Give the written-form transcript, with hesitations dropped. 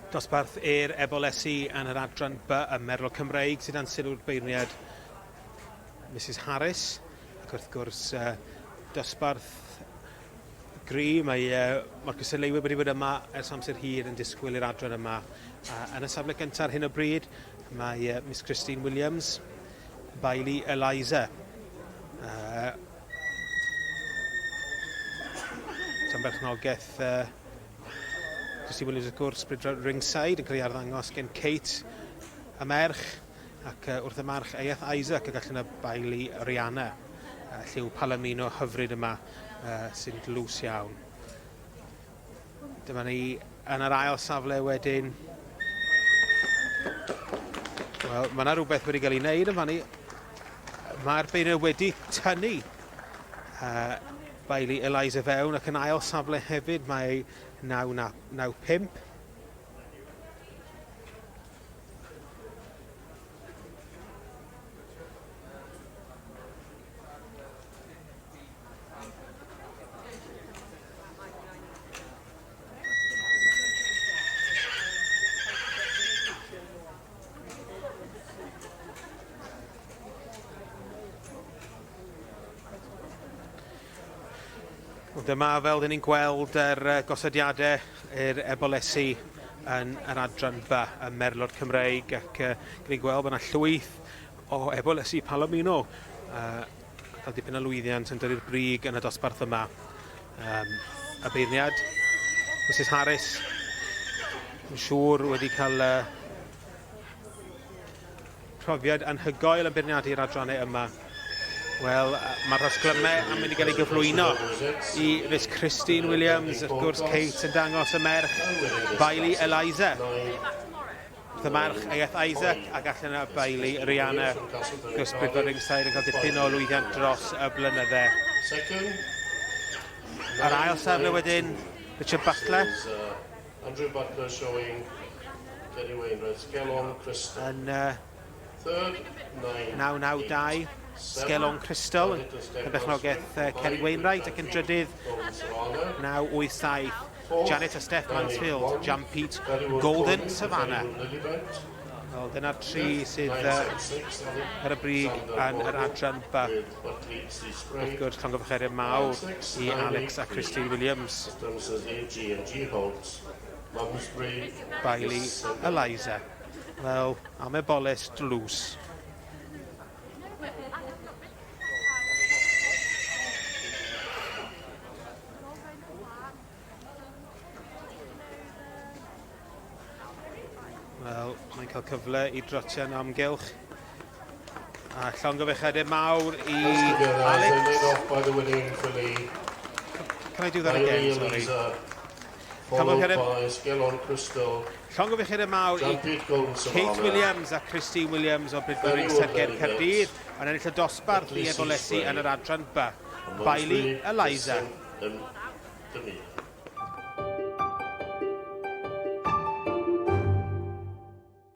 Dosbarth Air Ebolesi yn yr adran B ym Merlo Cymreig sydd dan sylw'r beirniad Mrs Harris ac wrth gwrs uh, dosbarth gry, mae uh, mae'r cystadleuwyr wedi bod yma ers amser hir yn disgwyl i'r adran yma. Uh, yn y safle gyntaf ar hyn o bryd mae uh, Miss Christine Williams, Bailey Eliza. Uh, tan berchnogaeth uh, Christine Williams wrth gwrs, bryd ringside yn cael ei arddangos gen Kate y merch ac uh, wrth y march Eiath Isaac ac allan y Bailey Rihanna. Uh, lliw palomino hyfryd yma uh, sy'n dlws iawn. Dyma ni yn yr ail safle wedyn. Wel, mae yna rhywbeth wedi cael ei wneud yn fanni. Mae'r beirniad wedi tynnu uh, Bailey Eliza fewn ac yn ail safle hefyd mae 995. Wel, dyma fel dyn ni'n gweld yr gosodiadau i'r ebolesi yn yr adran B y Merlod Cymreig ac uh, dyn ni'n gweld bod yna llwyth o ebolesi Palomino uh, cael dipyn o lwyddiant yn dod i'r brig yn y dosbarth yma. Um, y beirniad, Mrs Harris, yn siŵr wedi cael uh, Profiad anhygoel yn beirniadu'r adrannau yma. Wel, mae'r rhosglymau yn mynd i gael ei gyflwyno i Miss Christine Williams, wrth gwrs Kate yn dangos y merch Bailey Eliza. Wrth y merch Eiath Isaac ac allan y Bailey Rihanna. Wrth gwrs Bridford Ringside yn cael dipyn o lwyddiant dros y blynydde. Yr ail safle wedyn, Richard Butler. Andrew Butler showing Kerry Wainwright, Skelon Crystal. Yn uh, 992, Skelon Crystal yn berchnogaeth uh, Kerry Wainwright ac yn drydydd 987, Janet a Steph Mansfield, Jampete Golden Savannah. Wel, dyna'r tri sydd uh, ar y brig yn yr adran B. Wrth gwrs, llongyfarchiadau mawr i Alex a Christine Williams. Bailey Eliza. Wel, am y boles dlws. Wel, mae'n cael cyfle i drotian amgylch. A llongyfarchiadau mawr i Alex. Can I do that again? Sorry. Llongyfarchiadau mawr i Kate Williams a Christine Williams o Bridford Ringside ger Caerdydd yn ennill y dosbarth i Ebolesi yn yr adran B. Bailey Eliza.